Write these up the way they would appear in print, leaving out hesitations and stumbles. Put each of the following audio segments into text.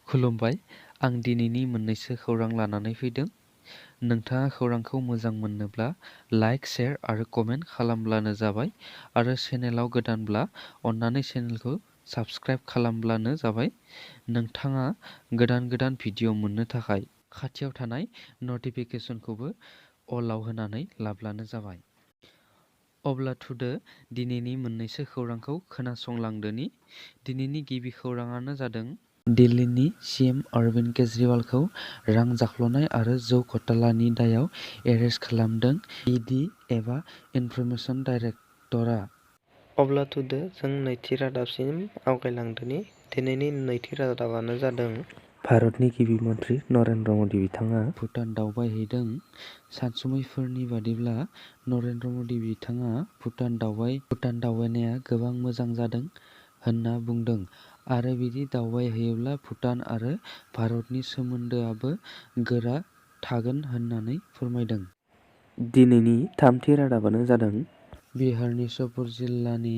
खुलुमबाय, आं दिनैनि मोननैसो खौरां लानानै फैदों। नोंथाङा खौरांखौ मोजां मोनोब्ला लाइक, शेयार आरो कमेन्ट खालामब्लानो जाबाय आरो चेनेलाव गोदानब्ला अन्नानै चेनेलखौ साबस्क्राइब खालामब्लानो जाबाय। नोंथाङा गोदान भिडिअ मोननो थाखाय खाथियाव थानाय नटिफिकेसनखौबो अलआव होनानै लाब्लानो जाबाय। अब्ला थुदो दिनैनि मोननैसो खौरांखौ खोनासंलांदोनि। दिनैनि गिबि खौराङानो जादों दिल्लीनि सीएम अरविंद केजरीवालखौ रां जाख्ल'नाय आरो जौ घोटालानि दायाव एरेस्ट खालामदों ईडी एबा इनफरमेशन डाइरेक्टरेटआ। अब्ला थुदो जों नैथि रादाबसिम आवगायलांदोनि। दिनैनि नैथि रादाबानो जादों भारतनि गिबि मन्त्रि नरेन्द्र मदि बिथाङा भुटान दावबायहैदों। सानसुमैफोरनि बादिब्ला नरेन्द्र मदि बिथाङा भुटान दावबायनाया गोबां मोजां जादों होनना बुंदों आरो बिदि दावबायहैयोब्ला भुटान आरो भारतनि सोमोन्दोआबो गोरा थागोन होननानै फोरमायदों। दिनैनि थामथि रादाबानो जादों बिहारनि श्योपुर जिल्लानि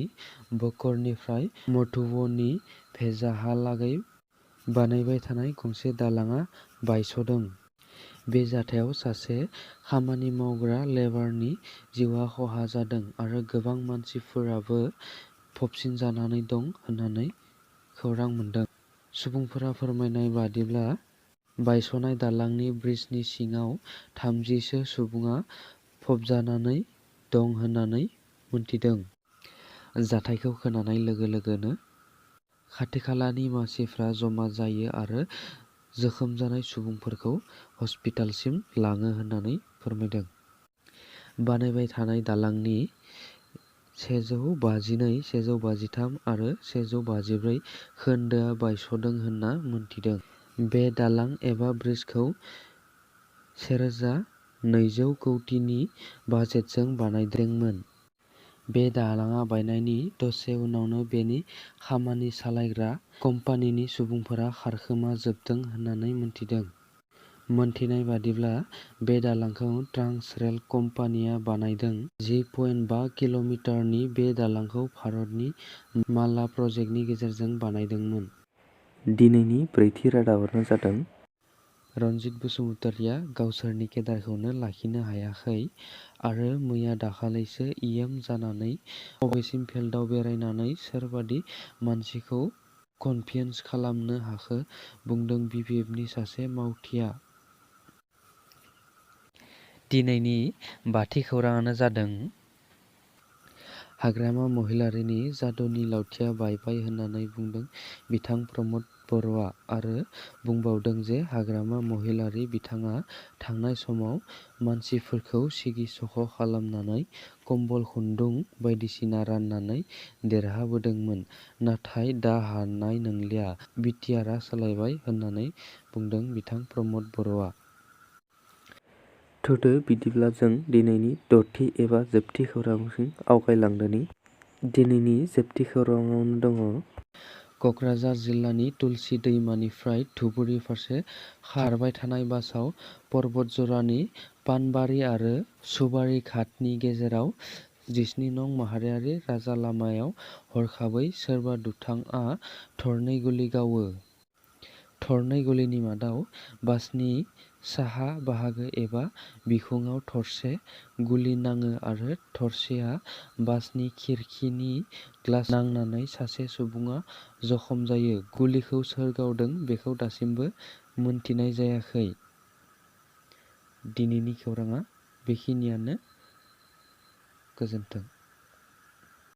बकरनिफ्राय मधुबनी भेजाहालागै बानायबाय थानाय गंसे दालांआ बायस'दों। बे जाथायाव सासे खामानि मावग्रा लेबारनि जिउआ खहा जादों आरो गोबां मानसिफोराबो फबसिनजानानै दं होननानै खौरां मोनदों। सुबुंफोरा फोरमायनाय बादिब्ला बायस'नाय दालांनि ब्रिजनि सिङाव 30 सो सुबुङा फबजानानै दं होननानै मिथिदों। जाथायखौ खोनानाय लोगो-लोगोनो खाथिखालानि मानसिफ्रा जमा जायो आरो जोखोम जानाय सुबुंफोरखौ हस्पिटालसिम लाङो होननानै फोरमायदों। बानायबाय थानाय दालांनि 152, 153 आरो 154 खोन्दोआ बायस'दों होनना मिथिदों। बे दालां एबा ब्रिजखौ 1,200 कौटिनि बाजेटजों बानायदोंमोन। बे दालांआ बायनायनि दसे उनावनो बेनि खामानि सालायग्रा कम्पानिनि सुबुंफोरा खारखोमा जोबदों होननानै मिथिदों। मोनथिनाय बादिब्ला बे दालांखौ ट्रान्स रेल कम्पानिया बानायदों। 10.5 किल'मिटारनि बे दालांखौ भारतनि माला प्रजेक्टनि गेजेरजों बानायदोंमोन। दिनैनि ब्रैथि रादाबानो जादों रनजित बसुमतारीया गावसोरनि केडारखौनो लाखिनो हायाखै आरो मैया दाखालैसो इएम जानानै बबेसिम फिल्डआव बेरायनानै सोरबादि मानसिखौ कनभिन्स खालामनो हाखो बुंदों बिपिएफनि सासे मावथिआ। दिनैनि बाथि खौराङानो जादों हाग्रामा महिलारीनि जादुनि लावथिया बायबाय होननानै बुंदों बिथां प्रमद बर'आ आरो बुंबावदों जे हाग्रामा महिलारी बिथाङा थांनाय समाव मानसिफोरखौ सिगि-सख' खालामनानै कम्बल खुन्दुं बायदिसिना राननानै देरहाबोदोंमोन नाथाय दा हानाय नंलिया बिटिआरआ सोलायबाय होननानै बुंदों बिथां प्रमद बर'आ। थुदो बिदिब्ला जों दिनैनि द'थि एबा जोबथि खौरांसिम आवगायलांदोनि। दिनैनि जोबथि खौराङावनो दङ कक्राझार जिल्लानि तुलसि दैमानिफ्राय धुबुरी फारसे खारबाय थानाय बासआव पर्बतजरानि पानबारि आरो सुबारि घाटनि गेजेराव 17 नं माहारियारि राजालामायाव हरखाबै सोरबा दुथांआ थरनै गुलि गावो। थरनै गुलिनि मादाव बासनि साहा बाहागो एबा बिखुङाव थरसे गुलि नाङो आरो थरसेया बासनि खिरखिनि ग्लास नांनानै सासे सुबुङा जखम जायो। गुलिखौ सोर गावदों बेखौ दासिमबो मिन्थिनाय जायाखै। दिनैनि खौराङा बेखिनियानो। गोजोन्थों।